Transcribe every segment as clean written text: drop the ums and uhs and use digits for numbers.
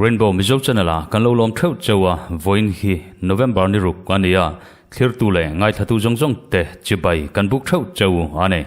Rainbow Mizo Channel a kan lo lawm theuh cheu a, vawiin hi November ni ruk a ni a, thlirtu leh ngaithlatu zawng zawng te chibai kan buk theuh cheu a ni.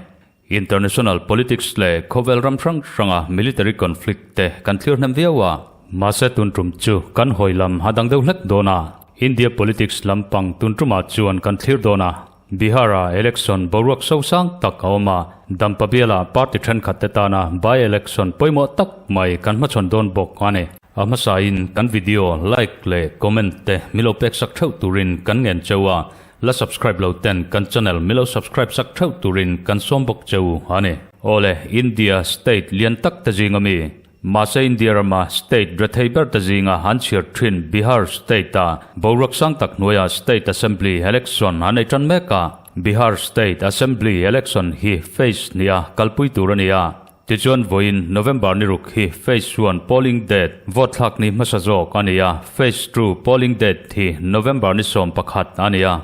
International politics leh khawvel ram hrang hranga military conflict te kan thlir hnem viau a, mahse tun tum chu kan hawi lam a dang deuh hlek dawn a, India politics lampang tun tumah chuan kan thlir dawn a. Bihar-a election boruak sosang tak a awm a, Dampa biala party thenkhat te tana by-election pawimawh tak mai kan hmachhawn dawn bawk a ni. A hmasain kan video like leh comment te milo pek sak theuh turin kan ngen cheu a, la subscribe lo ten kan channel milo subscribe sak theuh turin kan sawm bawk cheu a ni. Awle, India state lian tak te zing ami, Mahse India rama state rethei ber te zinga an chhiar thin Bihar state-a boruak sang tak hnuaia state assembly election an ei tan mek a. Bihar state assembly election hi phase hniha kalpui tur a ni a. Tichuan vawiin November ni ruk hi phase one polling date vote thlak ni hmasa zawk a ni a, phase two polling date hi November ni 11 a ni a.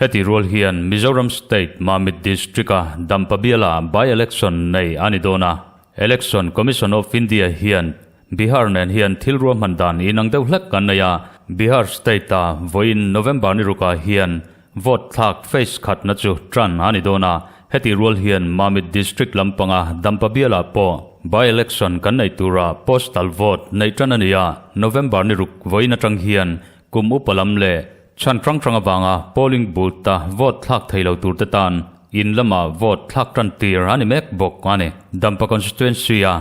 Heti rual hian Mizoram State Mamit District-a Dampa biala by-election nei a ni dawn a. Election Commission of India hian Bihar nen hian thil ruahman dan inang deuh hlek an nei a. Bihar State-a vawiin November ni rukah hian vote thlak phase khatna chu tan a ni dawn a. Heti rual hian Mamit District lampanga Dampa bialah pawh by-election kan nei tura postal vote neih tan a ni a. November ni ruk vawiin atang hian kum upa lam leh Chhan hrang hrang avanga polling booth-a vote thlak thei lo turte tan in lama vote thlak tan tir a ni mek bawk a ni. Dampa constituency-a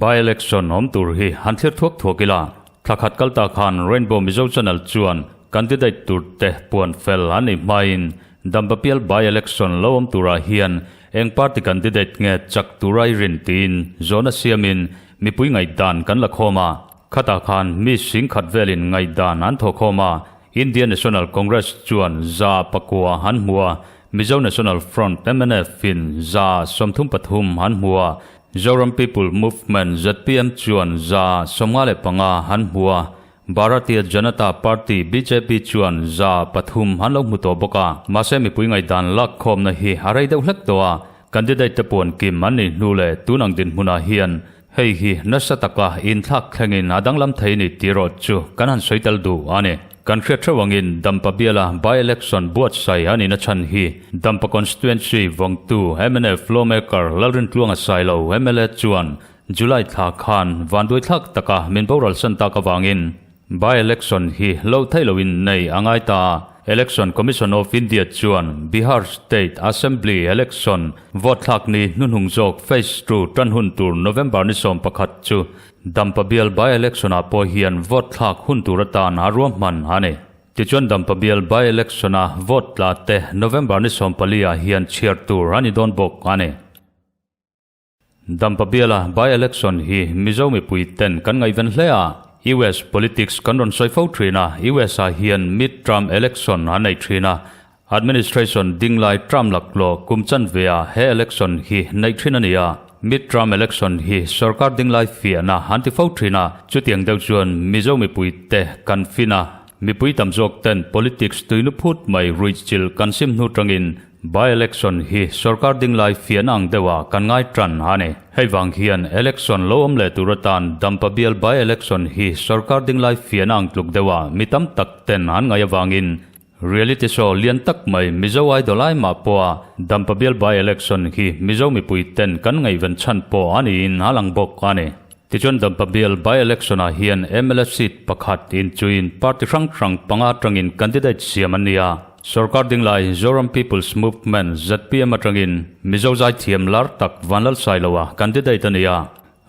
by-election awm tur hi han thlir thuak thuak ila, thla khat kal ta khan Rainbow Mizo Channel chuan candidate turte puan fel an nih hmain Dampa pial by-election lo awm turah hian eng party candidate nge chak tura i rin tiin zawhna siamin mipui ngaihdan kan la khawm a. Khatah khan mi singkhat velin ngaihdan an thawhkhawm a, Indian National Congress chuan 109 an hmu a, Mizo National Front, mnf, in 33 an hmu a, Zoram People Movement, zpm, chuan 95 an hmu a, Bharatiya Janata Party, bjp, chuan 3 an lo hmu tawh bawk a. Mahse mipui ngaihdan lakkhawmna hi a rei deuh hlek tawh a, candidate te puan kim an nih hnu leh tun ang dinhmunah hian Hei hi nasa taka inthlak thlengin a danglam thei ni tih erawh chu kan han sawi tel duh a ni. Kan hriat hreuh angin Dampa biala by-election buatsaih a nihna chhan hi Dampa constituency vawngtu mnf lawmaker Lalrintluanga Sailo mla chuan July thla khan vanduaithlak taka min boralsan tak avangin By-election hi loh theih loin nei a ngai ta a, Election Commission of India chuan Bihar State Assembly Election vote thlak ni hnuhnung zawk phase two tan hun tur November ni 11 chu Dampa bial by-election ah pawh hian vote thlak hun tur atan a ruahman a ni. Tichuan Dampa bial by-election a vote tla te November ni 14 ah hian chhiar tur a ni dawn bawk a ni. Dampa biala by-election hi Mizo mipui ten kan ngaihven hle a, US politics kan rawn sawi fo thin a, US ah hian mid-term election an nei thin a, administration dinglai term laklawh kum chanve ah he election hi neih thin a ni a, mid-term election hi sorkar dinglai fiahna an ti fo thin a, chutiang deuh chuan Mizo mipui te kan fin a, mipui tam zawk ten politics tuinu phut mai ruihchilh kan sim hnu tangin By-election hi sorkar dinglai fiahna ang deuha kan ngai tan a ni. Hei vang hian election lo awm leh tur atan Dampa bial by-election hi sorkar dinglai fiahna ang tluk deuha mi tam tak ten an ngaih avangin reality show lian tak mai Mizo Idol ai mah pawha Dampa bial by-election hi Mizo mipui ten kan ngaihven chhan pawh a niin a lang bawk a ni. Tichuan Dampa bial by-election ah hian mla seat pakhat inchuin party hrang hrang panga atangin candidate siam an ni a. Sorkar dinglai Zoram People's Movement, zpm, atangin Mizo zaithiam lar tak Vanlal Sailoa candidate a ni a.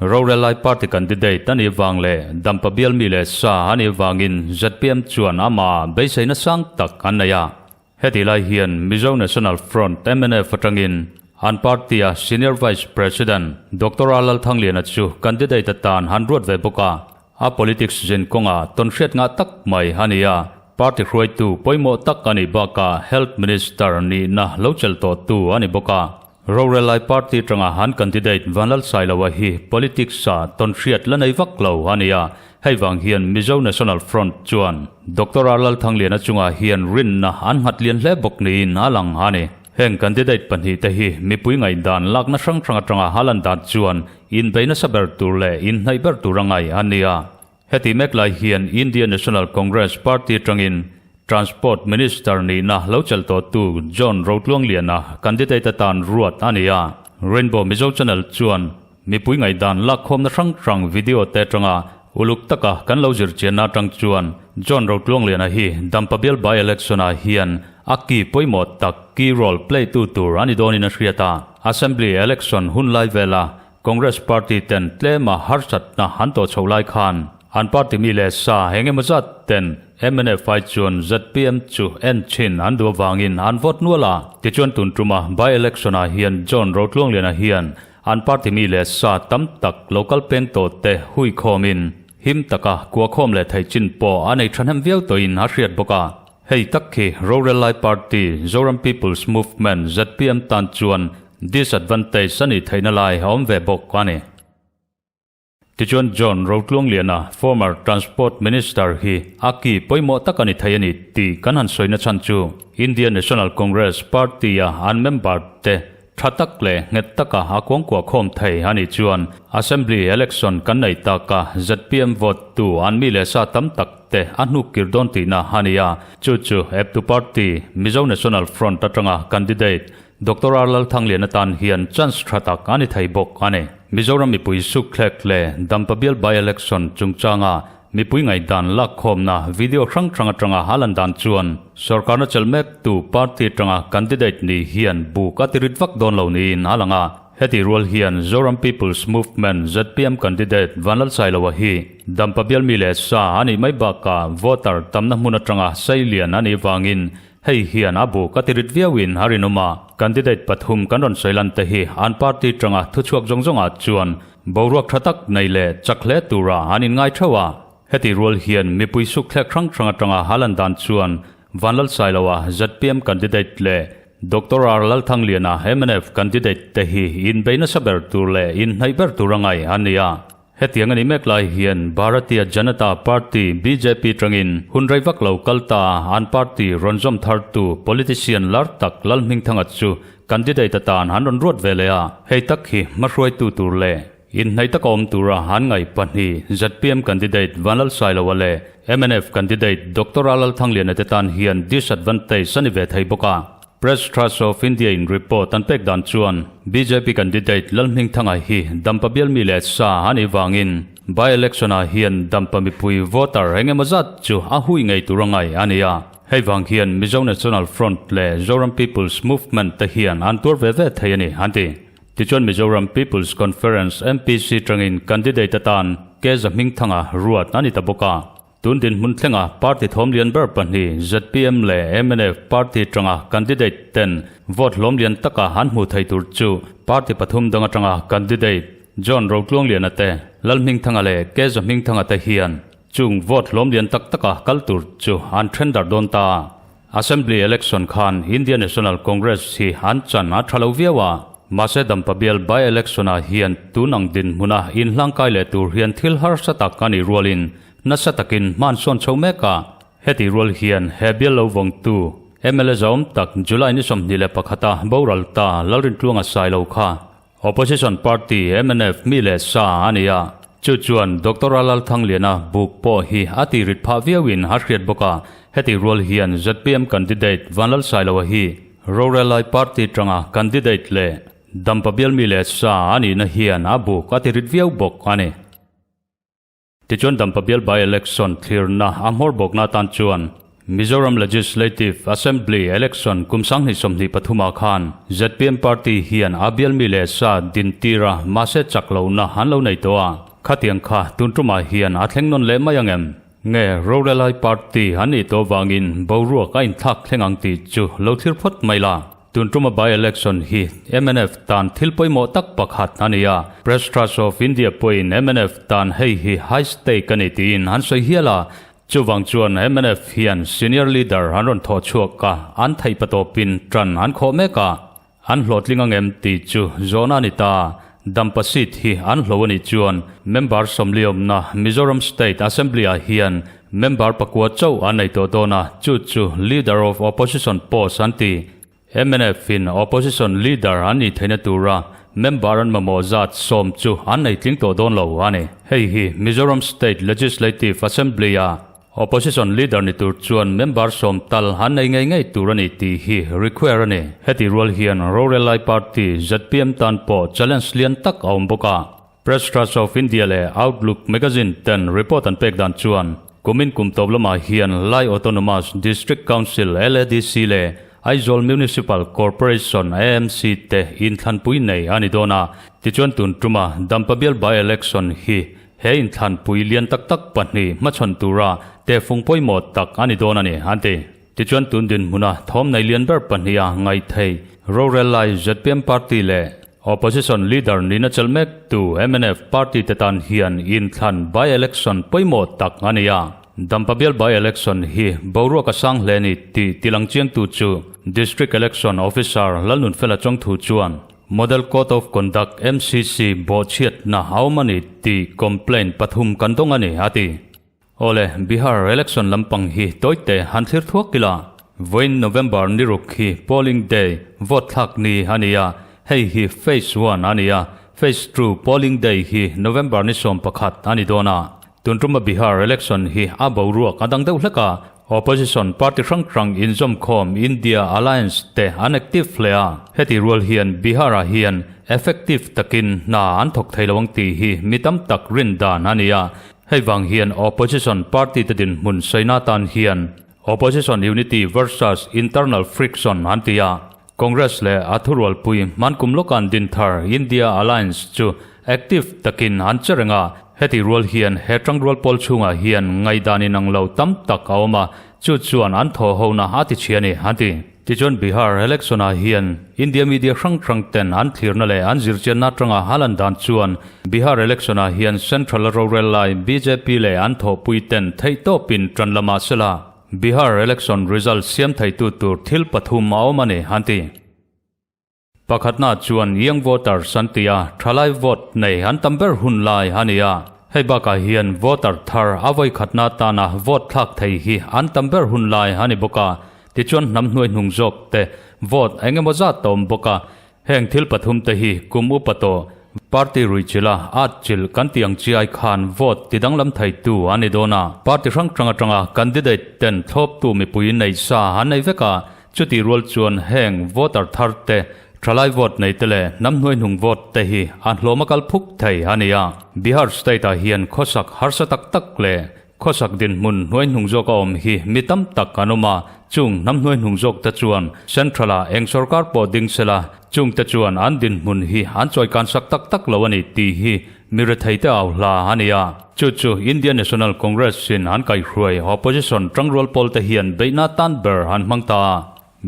Rorel lai party candidate a nih vang leh Dampa bial mi leh sa a nih vangin zpm chuan amah beiseina sang tak an nei a. Heti lai hian Mizo National Front, mnf, atangin an party-a Senior Vice President Doctor A Lalthangliana chu candidate atan han ruat ve bawk a. A politics zin kawngah tawnhriat ngah tak mai a ni a, party hruaitu pawimawh tak a nih bakah Health Minister nihna lo chelh tawhtu a ni bawk a. Rorel lai party atanga han candidate Vanlal Sailoa hi politics-ah tawnhriat la nei vak lo a ni a. Hei vang hian Mizo National Front chuan Doctor R Lalthangliana chungah hian rinna an nghat lian hle bawk niin a lang a ni. Heng candidate pahnihte hi mipui ngaihdan lakna hrang hrang atanga a lan dan chuan inbei nasa ber tur leh inhnaih ber tur a ngaih a ni a. Heti mek lai hian India National Congress Party atangin Transport Minister nihna lo chelh tawhtu John Rotluangliana candidate atan ruat a ni a. Rainbow Mizo Channel chuan mipui ngaihdan lakkhawmna hrang hrang video te atanga uluk taka kan lo zirchianna atang chuan John Rotluangliana hi Dampa bial by-election ah hian a key pawimawh tak key role play tu tur a ni dawnin a hriat a. Assembly election hun lai vela Congress party ten tlema harsatna an tawh chho lai khan an party mi leh sa eng emaw zat ten mnf ai chuan zpm chu en chhin an duh avangin an vote nual a. Tichuan tun tuma by election ah hian John Rotluangliana hian an party mi leh sa tam tak lo kal peng tawh te hui khawmin him taka kua khawm leh thei chin pawh a nei thahnem viau tawhin a hriat bawk a. Hei tak khi rorel lai party Zoram People's Movement, zpm, tan chuan disadvantage a nih theihna lai a awm ve bawk a ni. Tichuan John Rotluangliana, former Transport Minister hi a ki pawimawh tak a ni thei a ni tih kan han sawina chhan chu India National Congress party-a an member te Tha tak leh nghet taka a kuangkuah khawm thei a nih chuan Assembly election kan nei tak a, zpm vote tu an mi leh sa tam tak te a hnuk kir dawn tihna a ni a, chu chu eptu party Mizo National Front atanga candidate Doctor R Lalthanglian atan hian chance tha tak a ni thei bawk a ni. Mizoram mipui sukthlek leh Dampa bial by-election chungchanga Mipui ngaihdan lakkhawmna video hrang hrang atanga a lan dan chuan sorkarna chelh mektu party atanga candidate ni hian buk a tirit vak dawn lo niin a lang a. Heti rual hian Zoram People's Movement, zpm, candidate Vanlalsailoa hi Dampa bialmi leh sa a nih mai bakah voter tamna hmun atanga seilian a nih vangin hei hian a buk a tirit viauin a rinawm a. Candidate pathum kan rawn sawi lan te hi an party atanga thuchhuak zawng zawngah chuan Boruak tha tak nei leh chak hle tura an inngai theuh a, heti rual hian mipui sukthlek hrang hrang atanga a lan dan chuan Vanlalsailoa zpm candidate leh Doctor R Lalthangliana mnf candidate te hi inbei nasa ber tur leh inhnaih ber tur a ngai a ni a. Hetiang a nih mek lai hian Bharatiya Janata Party, bjp, tangin hun rei vak lo kal ta an party rawn zawm thartu politician lar tak Lalhmingthanga chu Candidate atan an rawn ruat ve leh a, hei tak hi hmahruaitu tur leh inhnaih taka awm tura an ngaih pahnih zpm candidate Vanlalsailoa leh mnf candidate Doctor Alalthangliana te tan hian disadvantage a ni ve thei bawk a. Press Trust of India in report an pek dan chuan bjp candidate Lalhmingthanga hi Dampa bialmi leh sa a nih vangin by-election ah hian Dampa mipui voter eng emaw zat chu a hui ngei tur a ngaih a ni a. Hei vang hian Mizo National Front leh Zoram People's Movement te hian an tuar ve ve thei a ni, an ti. Tichuan Mizoram People's Conference, MPC, tangin candidate atan Keza Hmingthanga ruat a ni ta bawk a. Tun dinhmun thlenga party thawm lian ber pahnih zpm leh mnf party tanga candidate ten vote hlawm lian taka an hmuh thei tur chu party pathum dang atanga candidate John Rotluangliana te, Lalhmingthanga leh Keza Hmingthanga te hian Chung vote hlawm lian tak taka kal tur chu an then darh dawn ta. Assembly election khan India National Congress hi an chan a tha lo viau a, mahse Dampa bial by election ah hian tun ang dinhmuna inhlangkai leh tur hian thil harsa tak a nih rualin nasa takin hman sawn chho mek a. Heti rual hian he bial lo vawngtu mla zawm tak July ni 21 a boral ta Lalrintluanga Sailo kha Opposition party mnf mi leh sa a ni a, chu chuan Doctor Lalthangliana buk pawh hi a ti rit phah viauin a hriat bawk a, heti rual hian zpm candidate Vanlalsailoa hi rorelai party tanga candidate leh Dampa bial mi leh sa a nihna hian a buk a ti rit viau bawk a ni. Tichuan Dampa bial by-election thlirna a hmawr bawkna atan chuan Mizoram Legislative Assembly election kum 2023 ah khan zpm party hian a bial mi leh sa din tir a, mahse chak lohna an lo nei tawh a, khatiang kha tun tumah hian a thleng nawn leh mai ang em? Nge rorelai party an nih tawh vangin boruak a inthlak thleng ang tih chu lo thlir phawt mai la. Tun tuma by-election hi mnf tan thil pawimawh tak pakhat a ni a, Press Trust of India pawhin mnf tan hei hi high stake a ni tiin an sawi hial a, chuvang chuan mnf hian senior leader an rawn thawh chhuak a, an theih patawpin tan an khawh mek a, an hlawhtling ang em tih chu zawhna a ni ta. Dampa seat hi an hlo a nih chuan member 40 awmna Mizoram State Assembly-ah hian member pakua chauh an nei tawh dawn a, chu chu Leader of Opposition post an ti. Mnf in Opposition Leader an nih theihna tura member an mamawh zat sawm chu an nei tling tawh dawn lo a ni. Hei hi Mizoram State Legislative Assembly-a Opposition Leader ni tur chuan member sawm tal an nei ngei ngei tur a ni tih hi require a ni. Heti rual hian rorel lai party zpm tan pawh challenge lian tak a awm bawk a. Press Trust of India leh Outlook Magazine ten report an pek dan chuan kumin kum tawp lamah hian Lai Autonomous District Council, LADC, leh Aizawl Municipal Corporation, AMC, te inthlanpui nei a ni dawn a. Tichuan tun tuma Dampa bial by-election hi he inthlanpui lian tak tak pahnih hmachhawn tura tehfung pawimawh tak a ni dawn a ni, an ti. Tichuan tun dinhmuna thawm nei lian ber pahniha ngaithei rorel lai zpm party leh Opposition leader nihna chelh mek tu mnf party te tan hian inthlan by-election pawimawh tak a ni a. Dampa bial by-election hi boruak a sang hle a ni tih tilang chiangtu chu District Election Officer Lalnunfela Chawngthu chuan Model Code of Conduct, MCC, bawhchhiatna a awm a ni tih complaint pathum kan dawng a ni, a ti. Awle, Bihar election lampang hi tawite han thlir thuak ila. Vawiin November ni ruk hi polling day, vote thlak ni a ni a, hei hi phase one a ni a, phase two polling day hi November ni 11 a ni dawn a. Tun tuma Bihar election hi a boruak a dang deuh hlek a, opposition party hrang hrang inzawmkhawm India Alliance te an active hle a, heti rual hian Bihar-ah hian effective takin hna an thawk thei lo ang tih hi mi tam tak rin dan a ni a, Hei vang hian opposition party te dinhmun saina tan hian opposition unity versus internal friction an ti a. Congress leh a thurualpui hmankum lawkan dinthar India Alliance chu active takin an che reng a. Heti rual hian he tangrual pawl chhungah hian ngaihdan inang lo tam tak a awm a, chu chuan an thaw hona a ti chhia a ni, an ti. Tichuan Bihar election-ah hian India media hrang hrang ten an thlirna leh an zirchianna atanga a lan dan chuan Bihar election-ah hian central a rorel lai bjp leh an thawhpui ten theihtawpin tan la mah sela Bihar election result siam theitu tur thil pathum a awm a ni, an ti. Pakhatna chuan young voters an ti a, thalai vote nei an tam ber hun lai a ni a. Hei bakah hian voter thar a vawikhatna atana vote thlak thei hi an tam ber hun lai a ni bawk a. Tichuan hnam hnuai hnung zawk te vote eng emaw zat a awm bawk a. Heng thil pathum te hi kum upa tawh party ruichilh a atchilh kan tih ang chiai khan vote ti danglam theitu a ni dawn a. Party hrang hrang atanga candidate ten thlawptu mipui nei sa an nei vek a. Chutih rual chuan heng voter thar te, thalai vote nei te leh hnam hnuaihnung vote te hi a hlawm a kal phuk thei a ni a. Bihar state ah hian khawsak harsa tak tak leh khawsak dinhmun hnuaihnung zawk a awm hi mi tam tak an awm a, chung hnam hnuaihnung zawk te chuan central ah eng sorkar pawh ding sela chung te chuan an dinhmun hi an chawikan sak tak tak lo a ni tih hi Mi retheite au hla a ni a, chu chu Indian National Congress in an kaihhruai opposition tangrual pawlte hian beihna tan ber an hmang ta a.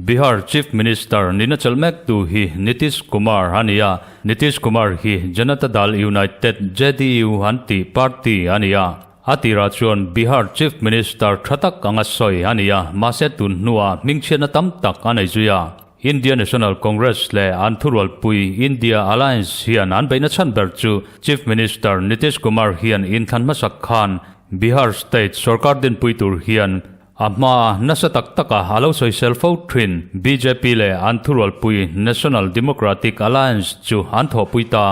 Bihar Chief Minister nihna chelh mek tu hi Nitish Kumar a ni a, Nitish Kumar hi Janata Dal United, JDU, an tih party a ni a. A tirah chuan Bihar Chief Minister tha tak anga sawi a ni a, mahse tun hnuah hmingchhiatna tam tak a nei zui a. India National Congress leh an thurualpui India Alliance hian an beihna chhan ber chu Chief Minister Nitish Kumar hian inthlan hmasak khan Bihar state sorkar dinpui tur hian a hmaa nasa tak taka a lo sawisel fo thin bjp leh an thurualpui National Democratic Alliance chu an thawhpui ta.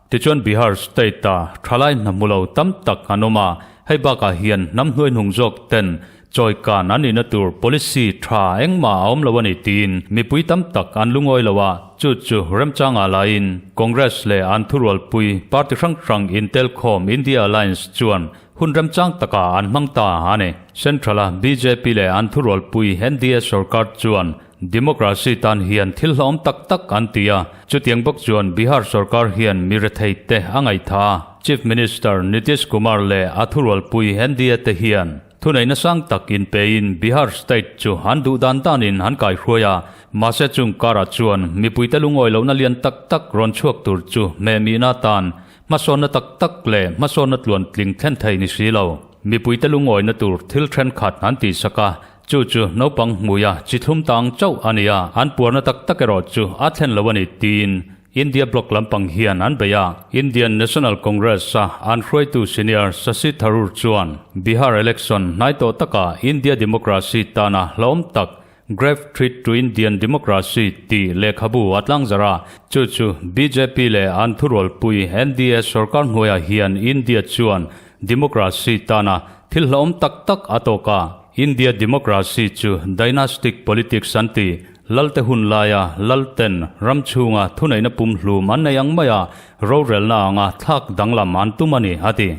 Tichuan Bihar state-a thalai hna hmu lo tam tak an awm a, hei bakah hian hnam hnuaihnung zawk ten chawikan an nihna tur policy tha engmah a awm lo a ni tiin mipui tam tak an lungawi lo a, chu chu remchangah laiin Congress leh an thurualpui party hrang hrang intelkhawm India Alliance chuan hun remchang takah an hmang ta a ni. Central-a bjp leh an thurualpui NDA sorkar chuan Democracy tan hian thil hlawm tak tak an ti a, chutiang bawk chuan Bihar sorkar hian mi rethei te a ngaihthah a. Chief Minister Nitish Kumar leh a thurualpui NDA te hian thuneihna sang tak inpein Bihar state chu an duh dan danin an kaihruai a, mahse chung karah chuan mipuite lungawi lohna lian tak tak rawn chhuak tur chu hmehmihna atan hmasawnna tak tak leh hmasawnna tluantling thlen thei ni si lo. Mipuite lungawina tur thil thenkhat an tihsak a, Chu chu naupang hmuia chi thlum tang chauh a ni a, an puarna tak tak erawh chu a thlen lo a ni tiin India bloc lampang hian an bei a. Indian National Congress-a an hruaitu senior Shashi Tharoor chuan Bihar election hnai tawh takah India democracy tana hlauhawm tak Grave Threat to Indian Democracy tih lehkhabu a tlangzarh a, chu chu bjp leh an thurualpui NDA sorkar hnuaiah hian India chuan democracy tana thil hlauhawm tak tak a tawk a. India democracy chu dynastic politics an ti. Lalte hun laia Lalten ram chhunga thuneihna pumhlum an nei ang maia rorelna anga thlak danglam an tum a ni, a ti.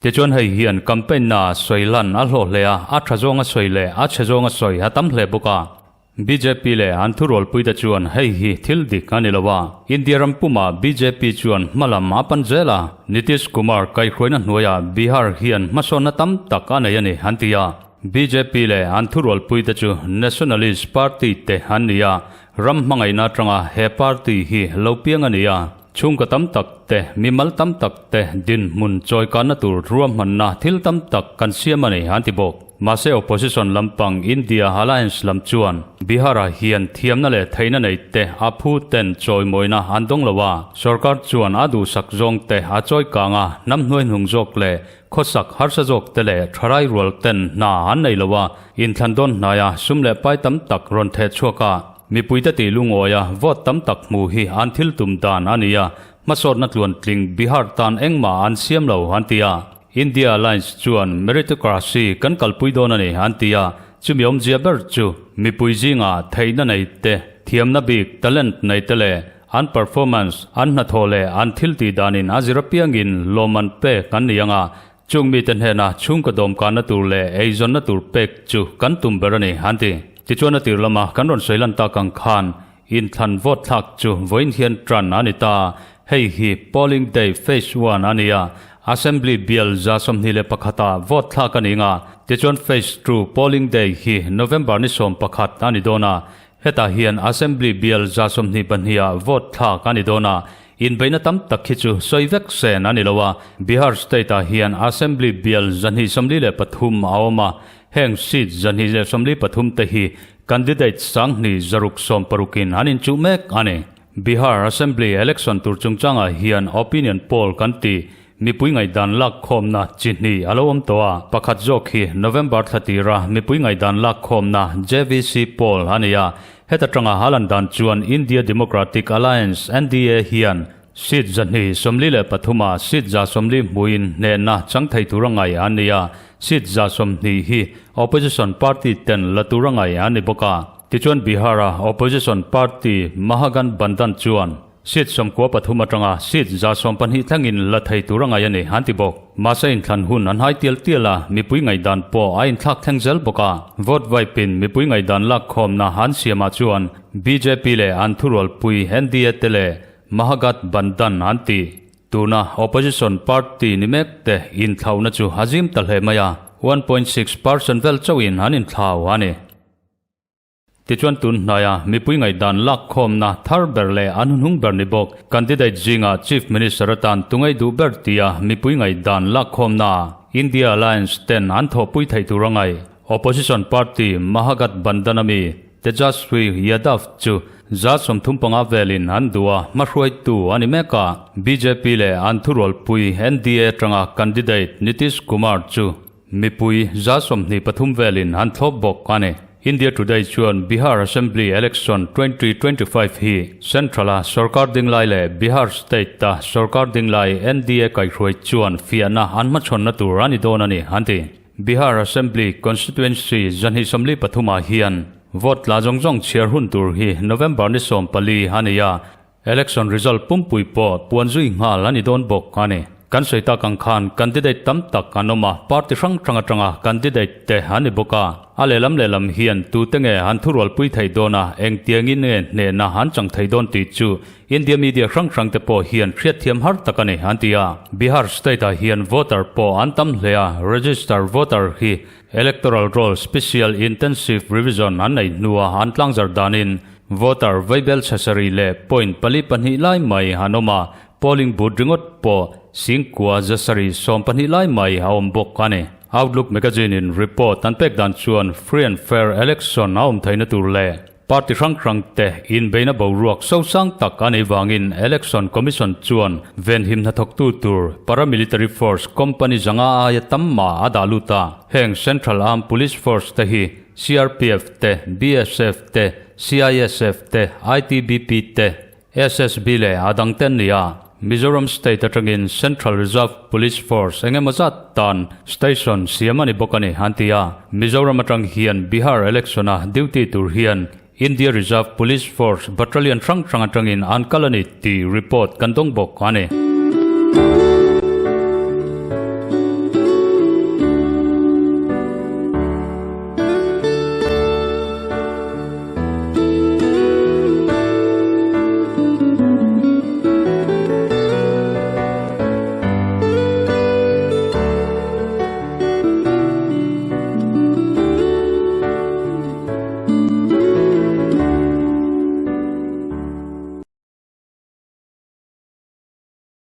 Tichuan hei hian campaign na sawi lan a hlawh hle a, a tha zawnga sawi leh a chhe zawnga sawi a tam hle bawk a. Bjp leh an thurualpui te chuan hei hi thil dik a ni lo a, India ram pumah bjp chuan hma lam a pan zel a, Nitish Kumar kaihhruaina hnuaiah Bihar hian hmasawnna tam tak a nei a ni an ti a. Bjp leh an thurualpui te chu Nationalist Party te an ni a, ram hmangaihna atanga he party hi lo piang a ni a. Chhungkaw tam tak te, mimal tam tak te dinhmun chawikanna tur ruahmanna thil tam tak kan siam a ni, an ti bawk. Mahse opposition lampang India Alliance lam chuan Bihar-ah hian thiamna leh theihna nei te a phu ten chawimawina an dawng lo a, sorkar chuan a duhsak zawng te a chawi kang a, hnam hnuaihnung zawk leh khawsak harsa zawk te leh tharai rual ten hna an nei lo a, inthlan dawn hnaia sum leh pai tam tak rawn theh chhuak a. Mipuite tih lungawia vote tam tak hmu hi an thil tum dan a ni a, hmasawtna tluantling Bihar tan engmah an siam lo an ti a. India Alliance chuan meritocracy kan kalpui dawn a ni an ti a, chumi awmzia ber chu mipui zingah theihna nei te, thiamna bik, talent, nei te leh an performance, an hnathawh leh an thil tih danin a zir apiangin lawmman pek an ni ang a, Chung mite hnena chhungkaw dawmkanna tur leh eizawnna tur pek chu kan tum ber a ni, an ti. Tichuan a tir lama kan rawn sawi lan tak ang khan inthlan vote thlak chu vawiin hian tan a ni ta. Hei hi Polling Day Phase One a ni a, Assembly bial 21 ah vote thlak a ni nga. Tichuan Phase Two Polling Day hi November ni 11 a ni dawn a, hetah hian Assembly bial 22 ah vote thlak a ni dawn a, Inbeihna tam tak hi chu sawi vek sen a ni lo a, Bihar state-ah hian Assembly bial 243 a awm a, heng seat 243 te hi candidate 2660 in an inchuh mek a ni. Bihar Assembly election tur chungchangah hian opinion poll kan tih mipui ngaihdan lakkhawmna chi hnih a lo awm tawh a, pakhat zawk hi November thla tira mipui ngaihdan lakkhawmna JVC poll a ni a, Heta tanga a lan dan chuan India Democratic Alliance, NDA, hian seat 243 ah seat 140 hmuin hnehna chang thei tura ngai an ni a, seat 120 hi opposition party ten la tura ngai an ni bawk a. Tichuan Bihar-a opposition party Mahagathbandhan chuan Seat 93 atanga seat 120 thlengin la thei tur a ngaih a ni, an ti bawk. Mahse inthlan hun an hai tial tial a, mipui ngaihdan pawh a inthlak thleng zel bawk a. Vote vaipin mipui ngaihdan lakkhawmna an siamah chuan bjp leh an thurualpui NDA te leh Mahagathbandhan an ti. Tuna opposition party ni mek te inthlauhna chu a zim ta hle mai a, 1.6 percent vel chauhin an inthlau a ni. Tichuan tun hnaia mipui ngaihdan lakkhawmna thar ber leh an hunhung ber ni bawk candidate zingah Chief Minister atan tungaih duh ber tia mipui ngaihdan lakkhawmna India Alliance ten an thawhpui theih tur a ngaih Opposition party Mahagathbandhan ami Tejaswi Yadav chu 35% velin an duh a, hmahruaitu a ni mek a, bjp leh an thurualpui NDA atanga candidate Nitish Kumar chu Mipui 23% velin an thlawp bawk a ni. India Today chuan Bihar Assembly Election 2025 hi Central-a sorkar dinglai leh Bihar State-a sorkar dinglai NDA kaihhruai chuan fiahna an hmachhawnna tur a ni dawn a ni, an ti. Bihar Assembly Constituency 243 ah hian vote tla zawng zawng chhiar hun tur hi November ni 14 a ni a, Election result pumpui pawh puan zui nghal a ni dawn bawk a ni. Kan sawi tak ang khan candidate tam tak an awm a, party hrang hrang atanga candidate te an ni bawk a. A lehlam lehlam hian tute nge an thurualpui thei dawn a, engtiangin nge hnehna an chang thei dawn tih chu India media hrang hrang te pawh hian hriatthiam har tak a ni an ti a. Bihar state ah hian voter pawh an tam hle a, register voter hi Electoral Roll Special Intensive Revision an nei hnua an tlangzar danin voter vaibel chhasarih leh point pali pahnih lai mai an awm a, polling booth ringawt pawh singkua zasarih 12 lai mai a awm bawk a ni. Outlook magazine-in report an pek dan chuan free and fair election a awm theihna tur leh. Party hrang hrang te inbeihna boruak sosang tak a neih vangin Election Commission chuan venhim hnathawktu tur Paramilitary Force company 500 aia tam mah a dah lut a. Heng Central Armed Police Force te hi CRPF te, BSF te, CISF te, ITBP te, SSB leh a dangte an ni a. Mizoram State atangin Central Reserve Police Force eng emaw zat tan station siam a ni bawk a ni, an ti a. Mizoram atang hian Bihar election-a duty tur hian India Reserve Police Force battalion hrang hrang atangin an kal a ni tih report kan dawng bawk a ni.